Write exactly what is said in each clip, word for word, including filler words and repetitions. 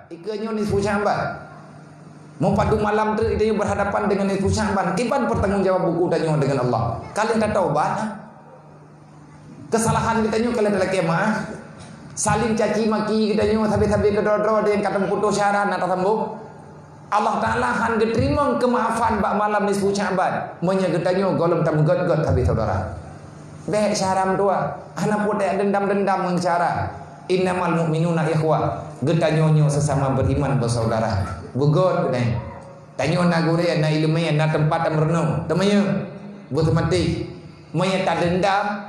Ikeue nyoe nisfu Sya'ban. Meupadum malam treuk tanyoe berhadapan dengan nisfu Sya'ban. Kiban pertanggung jawab buku tanyoe dengan Allah? Ka lheueh tataubat. Kesalahan geutanyoe ka lheueh talakée meu'ah. Saling caci maki geutanyoe, sabe-sabe keudroe-droe nyang ka teuputôh syara na tasambong. Allah Taala han geuteurimong keumaafan bak malam nisfu Sya'ban, meunyoe geutanyoe gohlom tameugét-gét sabe syedara. Bék syara meutuah, hana peureulée dendam-dendam ngon syara. Innamal mu'minuna ikhwah. Geutanyoe nyoe sesama beriman bersaudara. Beugét beudée. Tanyoe na gurée, na ileumé, na teumpat tameurunoe. Teumanyong, beuteumaté. Meunyoe tadendam,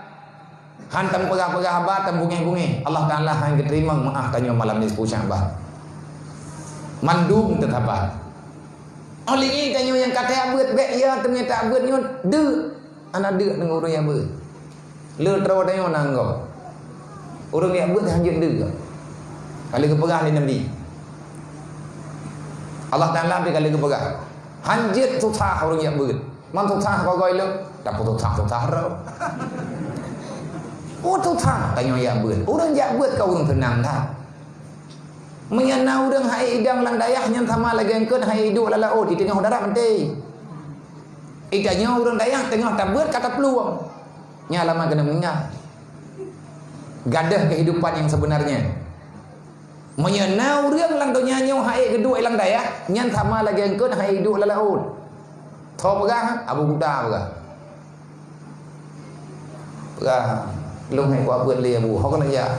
han tameupeugah-peugah haba, tamubungéh-bungéh, Allah Taala han geuteurimong meu'ah tanyoe malam nisfu Sya'ban. Mandum teusabat. Óh lheueh nyan tanyoe nyang ka tajak beuet, bék ya teumita beuet nyoe deuk. Hana deuk deungon ureuëng jak beuet. Le droe tanyoe na gob. Ureuëng jak beuet han jeuet deuk. Ka lheueh geupeugah lé Nabi. Allah Taala pih ka lheueh geupeugah. Han jeuet susah ureuëng jak beuet. Man susah goe-goe le, tapi susah-susah droe. Oh susah tanyoe jak beuet. Ureuëng jak beuet ka ureuëng seunang that. Meunyoe na ureuëng hai idong lam dayah nyan sama lagée eungkôt hai iduek lam laôt, i teungoh darat maté. I tanyoe ureuëng dayah teungoh tabeuet ka taplueng. Nyan lama keuneuk meuninggai. Gadôh kehidupan yang sebenarnya. Meunyoe na ureuëng lam donya nyoe hai geuduek lam dayah, nyan sama lagée eungkôt hai iduek lam laôt. Tho peugah, Abu Kuta peugah. Peugah, lôn hai kuabeuet lé Abu, ho keuneuk jak.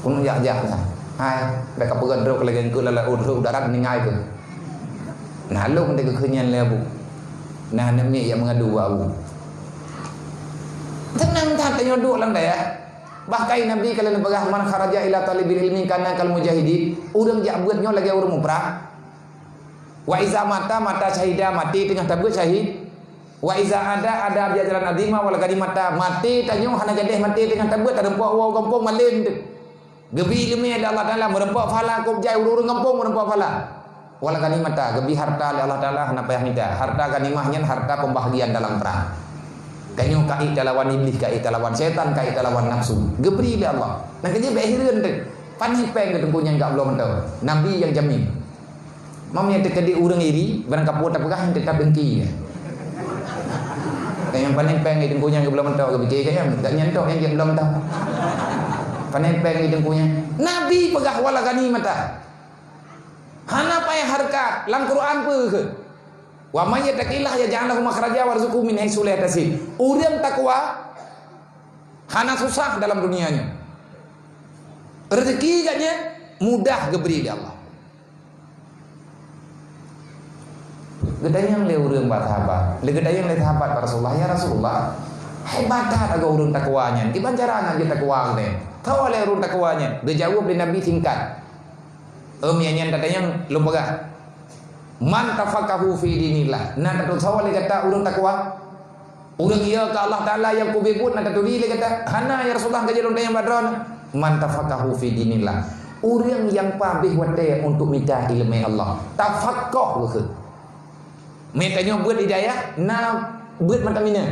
Keuneuk jak-jak na. Hai, bék ka peugah droe lagée eungkôt lam laôt, rhot darat meuninggai keuh. Na lôn deuh geukheun nyan lé Abu. Na aneuk miet jak meungadu bak Abu. Seunang that tanyoe duek lam dayah. Bahkan Nabi ka lheueh peugah, "Man kharaja ila talibil ilmi kana kal mujahidi." Ureuëng jak beuet nyoe lagée ureuëng muprang. Wa iza mata, mata syahida, maté teungoh tabeuet syahid. Wa iza ada, ada bi ajrin azima wal ghanimata, maté tanyoe hana gadeh maté teungoh tabeuet, tareumpok woe gampông malem teuh. Geubri ileumé lé Allah Taala, meureumpok pahala keu jai ureuëng-ureuëng gampông meureumpok pahala. Wal ghanimata, geubri harta lé Allah Taala hana payah mita. Harta ghanimah nyan harta pembahagian dalam perang. Tanyoe ka ék talawan iblih, ka ék talawan setan, ka ék talawan nafsu. Geubri lé Allah. Nyang keujeuet bék hireuen teuh. Pane péng keu teungku nyan jak bloe mantong. Nabi nyang jamin. Meunyoe teukeudi ureuëng iri, barang kapeue tapeugah nyan teutap dengki. Nyang pane péng keu teungku nyan jak bloe mantong, geupike ka nyan, gobnyan tok nyang jak bloe mantong. Pane péng keu teungku nyan. Nabi peugah wal ghanimata. Hana payah hareukat, lam Quran peue kheun? "Wa may yattaqillaha yaj'al lahu makhraja wa yarzuqhu min haitsu la yahtasib." Ureuëng takwa hana susah dalam dunia nyoe. Rezeki gobnyan mudah geubri lé Allah. Geutanyong lé ureuëng bak sahabat, lé geutanyong lé sahabat bak Rasulullah, "Ya Rasulullah, hebat that agoe ureuëng takwa nyan, kiban cara ngon jeuet takwa geutanyoe? Soe lé ureuëng takwa nyan?" Geujaweueb lé Nabi singkat. Em, nyang nyan tatanyong lôn peugah. Man tafaqahu fi dinillah. Na tateusoe lé gata ureuëng takwa? Ureuëng yo keu Allah Taala nyang kubeubeuet na taturi lé gata? Hana, ya Rasulullah, ka jeuet lôn tanyong bak droeneuh. Man tafaqahu fi dinillah. Ureuëng nyang pabeh watée untuk mita ileumé Allah. Tafaqah geukheun. Meutanyoe beuet hidayah, na beuet mata mina.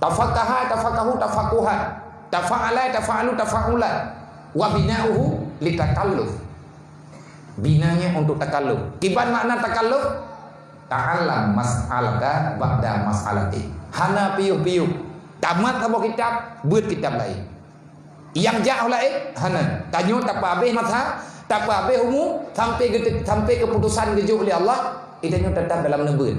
Tafaqaha, tafaqahu, tafaquhan. Tafa'ala, tafa'alu, tafa'ulan. Wa bina'uhu litakalluf. Binanya untuk takalluf. Kiban makna takalluf? Ta'allam mas'alata ba'da mas'alati. Hana piôh-piôh. Tamat saboh kitab, beuet kitab laén. Nyang jak laén, hana. Tanyoe tapeuabéh masa, tapeuabéh umu, sampai geuti-, sampai keuputusan geujok lé Allah, tanyoe teutap dalam neubeuet.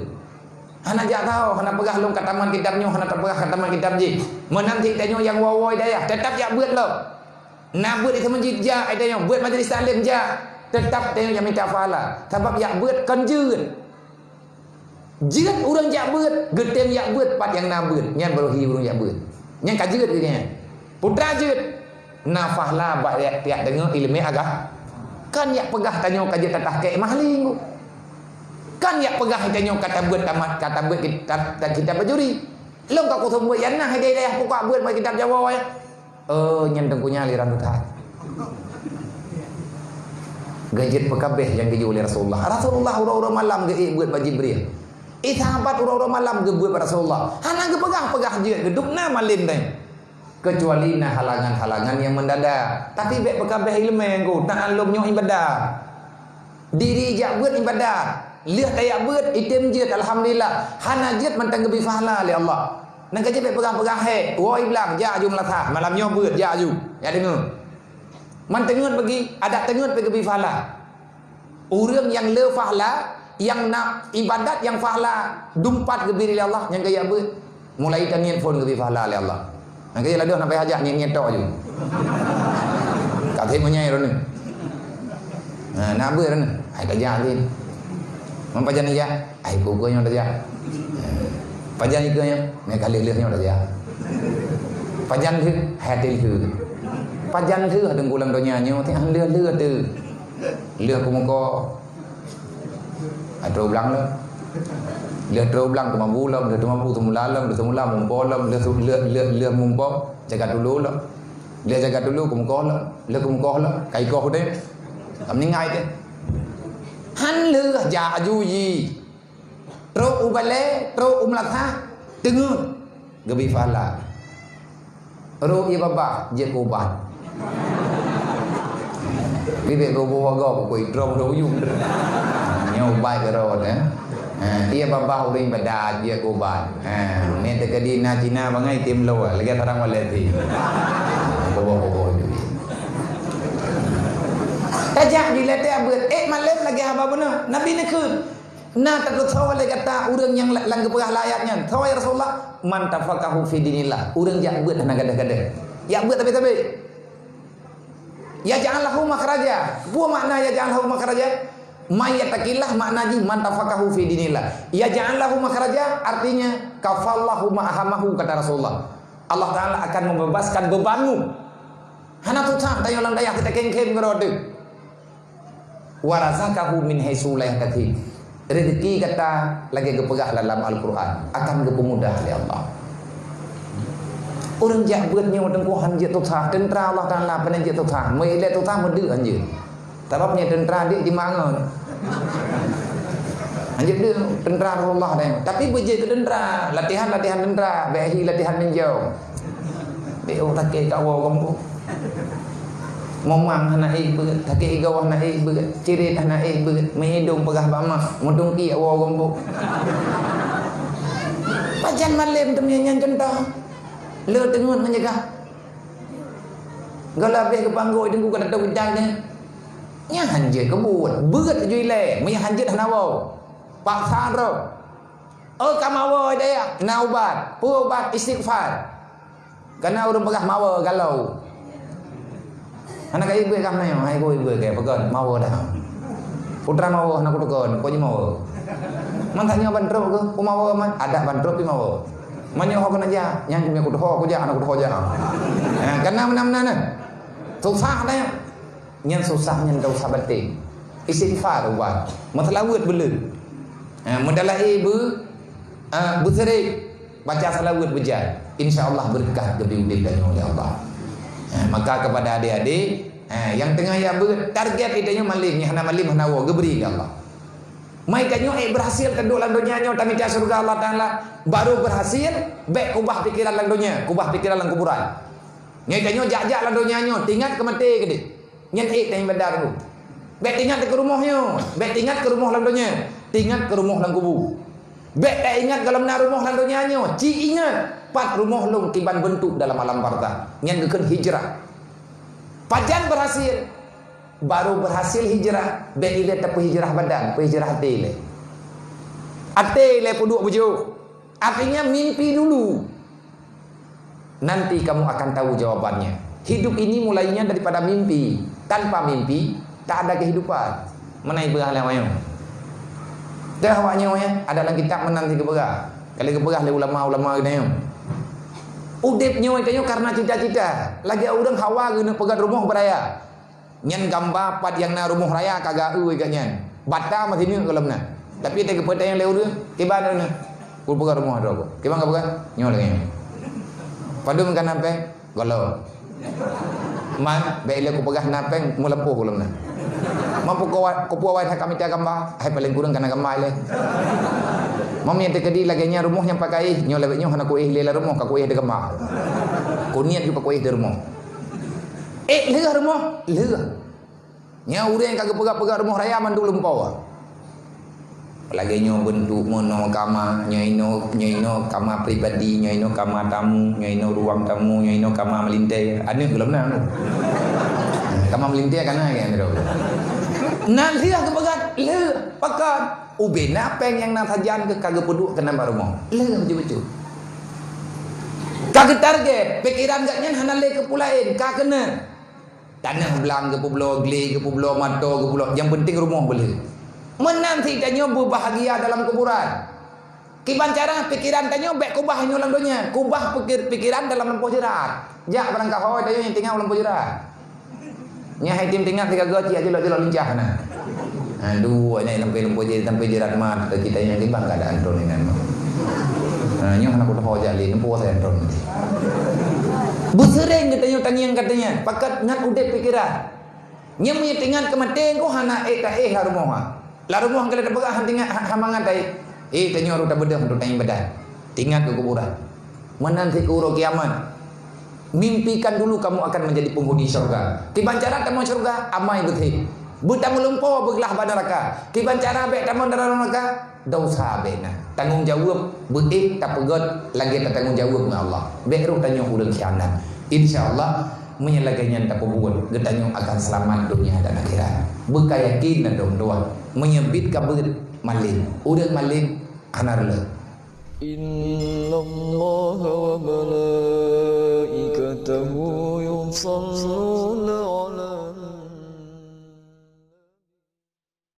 Hana jak tao, hana peugah lôn ka tamat kitab nyoe, hana tapeugah ka tamat kitab jih. Meunan cit tanyoe nyang woe-woe dayah, teutap jak beuet lom. Na beuet di meuseujid jak, tanyoe beuet majlis taklim jak, teutap tanyoe jak mita pahala. Sabab jak beuet kon jeuet. Jeuet ureuëng jak beuet, geutem jak beuet pat nyang na beuet, nyan baroe hi ureuëng jak beuet. Nyan ka jeuet geuh nyan. Putra jeuet, na pahala bak jak, jak deungoe iéleumé agam. Kan jak peugah tanyoe ka jeuet tatah kek mahli ngu. Kan jak peugah tanyoe ka tabeuet tamat, ka tabeuet kit-, tab-, tab-, kitab bajuri. Lôn ka kuseumeubeuet nyang na hidayah pukak beuet bak kitab Jawoe. Oh, nyan teungku nyan aliran that. Geujeuet peukabeh nyang geuyue lé Rasulullah. Rasulullah uroe-uroe malam geuék beuet bak Jibril. Eh, sahabat uroe-uroe malam geubeuet bak Rasulullah. Hana geupeugah-peugah jeuet, geudub na malem dai. Keucuali na halangan-halangan nyang mendadak. Tapi bék peukabeh ileumèe, ku, taklom nyoe ibadat. Diri jak beuet ibadat. Lheueh tajak beuet, item jeuet, alhamdulillah. Hana jeuet mantong geubri pahala lé Allah. Nyan ka jeuet bék peugah-peugah hék. Woe blang, jak aju meulasah. Malam nyoe beuet, jak aju. Jak deungoe. Man teungeut bagi, adak teungeut bék geubri pahala. Ureueng nyang le pahala, nyang na ibadat nyang pahala dumpat geubri lé Allah, nyang kajak beuet. Mulai taniet phon geubri pahala lé Allah. Nyang kajak ladôm sampai hajat, niet-niet tok aju. Ka sép meunyoe droeneuh. Ha, na beuet droeneuh. Hai tajak lé. Man pajan jak? Ai peue-peue nyoe tajak. Pajan ikeue nyoe? Meukaleuh-leuh nyoe tajak. Pajan lheueh? Hai até lheueh. Pajan lheueh teungku lam donya nyoe, teuh lheueh-lheueh teuh. Lheueh keumeuko. Ai troh blang lom. Lheueh troh blang teumabu lom, lheueh teumabu teumula lom, lheueh teumula mumpo lom, lheueh su-, lheueh, lheueh, lheueh mumpo, jaga tulu lom. Lheueh jaga tulu keumeuko lom, lheueh keumeuko lom, ka ikoh udeb. Ka meuninggai teuh. Han lheueh jak aju jih. Trok u balèe, trok u meulasah, teungeut, geubri pahala. Rot ie babah, jeuet keu ubat. Bibit keu bu wagoe, pukui drom dong uyueng. Nyoe ubat keu rot, eh. Ha, ie babah ureueng ibadat, jeuet keu ubat. Ha, nyan teukeudi na Cina bangai tem lo, lagèe sarang walét ti. Boboh-boboh ju. Tajak di latèe beuet, eh, malém lagèe haba beuna. Nabi neukheun. Na tateutoe lé gata ureueng nyang la-, lam geupeugah lam ayat nyan. Soe ya Rasulullah? "Man tafaqahu fi dinillah." Ureueng jak beuet hana gadeh-gadeh. Jak beuet tabe-tabe. "Yaj'al lahu makhraja." Peue makna "yaj'al lahu makhraja"? "May yattaqillah" makna jih "man tafaqahu fi dinillah." "Yaj'al lahu makhraja" artinya "kafallahu ma ahamahu," kata Rasulullah. Allah Ta'ala akan membebaskan bebanmu. Hana susah tanyoe lam dayah kita kengkem keudroe teuh. "Wa razaqahu min haitsu la yahtasib." Rezeki gata lagèe geupeugah dalam Al-Quran akan geupeumudah lé Allah. Ureueng jak beuet nyoe teungku han jeuet susah, teuntra Allah Ta'ala pane jeuet susah, meu ilèe susah meudeuk han jeuet. Sabab nyan teuntra deuk jimangon. Han jeuet deuk teuntra Rasulullah deh. Tapi beujeuet keu teuntra, latihan-latihan teuntra, bèk hi latihan meunjong. Bèk oh takée ka woe gombok. Momang hana ék beuet, takée igoe hana ék beuet, cirit hana ék beuet, meuhidong peugah bak mak, meudungki woe gombok. Pajan malém teumé nyan contoh. Le teungeut meunyeugah. Goh lheueh abéh geupanggôi teungku ka datang bidang nyan. Nyan han jeuet keu beuet. Beuet ju ilèe, meunyo han jeuet hana woe. Paksa droe. Oh, ka mawoe dayah, na ubat. Peue ubat? Istighfar. Kana ureueng peugah mawoe galau. Hana ka ibeue kah nyoe, hai ku ibeue kah, peugah mawoe dah. Putra mawoe hana kutukon, ko jimawoe. Man tanyoe ban trok keuh, ku mawoe man, adak ban trok pi mawoe. Man nyoe ho keuneuk jak, nyan keumiet kutuho, kujak, hana kutuho jak. Ha, kana meunan-meunan nyan. Susah tanyoe. Nyan susah nyan dosa batén. Istighfar ubat. Meuseulaweuet beuleueh. Ha, meudala'i beu, ha, beuseurek. Baca seulaweuet beujat. Insya Allah beureukat geubri udeb tanyoe lé Allah. Ha, maka kepada adik-adik, ha, nyang teungoh jak beuet, target geutanyoe malém, nyang hana malém hana woe geubri lé Allah. Mai tanyoe ék beurhasil taduek lam donya nyoe tamita syeuruga Allah Taala, baru beurhasil, bèk keubah pikeran lam donya, keubah pikeran lam kuburan. Nyoe tanyoe jak-jak lam donya nyoe, teuingat keu maté keudéh. Nyan ék tanyoe ibadat dulu. Bèk teuingat keu rumoh nyoe, bèk teuingat keu rumoh lam donya, teuingat keu rumoh lam kubu. Bèk taingat gohlom na rumoh lam donya nyoe, ci ingat pat rumoh lôn kiban beuntuk dalam alam barzakh. Nyan geukheun hijrah. Pajan beurhasil? Baru beurhasil hijrah, bèk ilèe tapeuhijrah badan, peuhijrah até ilèe. Até ilèe peuduek beujôh. Artinya mimpi dulu. Nanti kamu akan tahu jawabannya. Hidup ini mulainya daripada mimpi. Tanpa mimpi, tak ada kehidupan. Meunan ipeugah lé awak nyoe. Teuh awak nyoe, ya, ada lam kitab meunan sigeue peugah. Ka lheueh geupeugah lé ulama-ulama geutanyoe. Udeb nyoe tanyoe karena cita-cita. Lagèe ureueng hawa geuneuk peugöt rumoh beuraya. Nyan gamba pat nyang na rumoh raya ka geu-eu geuh nyan. Bata meusineuk gohlom na. Tapi teuh geupeutanyong lé ureueng, "Kiban na?" "Kupeugah rumoh droe." "Kiban kapeugah?" "Nyoe lagèe nyoe." "Padum ka na péng?" "Gohlom." "Man, bèk ilèe kupeugah na péng, meuleupah gohlom na." "Man peue kuwa-, kupeue awai that ka mita gamba?" "Hai, paleng kureueng ka na gamba ilèe." Meunyoe teukeudi lagée nyan rumoh nyang pakai, nyoe lawét nyoe hana kuéh lé lam rumoh, ka kuéh di kama. Kuniet ju ka kuéh di rumoh. Eh, lheueh rumoh, lheueh. Nyan ureuëng ka geupeugah-peugah rumoh raya mandum lumpoe. Lagée nyoe beuntuk meunoe kama, nyoe inoe, nyoe inoe kama pribadi, nyoe inoe kama tamu, nyoe inoe ruang tamu, nyoe inoe kama meulintée. Aneuk gohlom na. Kama meulintée kana kan tu. Nan lheueh geupeugah, lheueh, pakon. Ubé na péng nyang na sajan keu ka geupeuduek keunan bak rumoh. Lheueh beujeuet-beujeuet. Ka geutarget, pikeran geuh nyan hana lé keu peue laén, ka keunan. Tanoh blang geupubloe, glé geupubloe, moto geupubloe, nyang penting rumoh beulheueh. Meunan cit tanyoe beubahagia dalam kuburan. Kiban cara pikeran tanyoe bék kubah inoe lam donya, kubah pikir-, pikeran dalam lampôh jeurat. Jak barangkaho tanyoe nyang tinggai lam lampôh jeurat. Nyan hai tem teuingat sigoe cit jak jilok-jilok lincah na. Aduh, nyan lam lampôh jeurat, sampai jeurat mat, kita nyang timbang keadaan droe nyan. Ha, nyoe hana kutoh jak lé, nempo saya droe. Beuseureng geutanyoe tangieng katanya, pakat ngat udeb pikeran. Nyan meunyoe teuingat keu maté, engko hana ék taéh lam rumoh, ha. Lam rumoh ka lheueh tapeugah han teuingat, ha, ha mangat taéh. Eh, tanyoe rot tabeudôh, rot taéh badan. Teuingat keu kuburan. Meunan cit keu uroe kiamat. Mimpikan dulu kamu akan menjadi penghuni syurga. Kiban cara tamong syurga, amai beutôi. Beutamong lumpoe beuglah bak neuraka. Kiban cara bék tamong dalam neuraka, desya bék na. Tanggong jaweueb beuék tapeugét lagée tatanggong jaweueb ngon Allah. Bék rôh tanyoe ureuëng khianat. Insya Allah, meunyoe lagée nyan tapeubuet, geutanyoe akan seulamat donya dan akhirat. Beuka yakin dan dong doa. Meunyoe bit ka beuet maleng, ureuëng maleng hana reuloh. إن الله وملائكته يصلون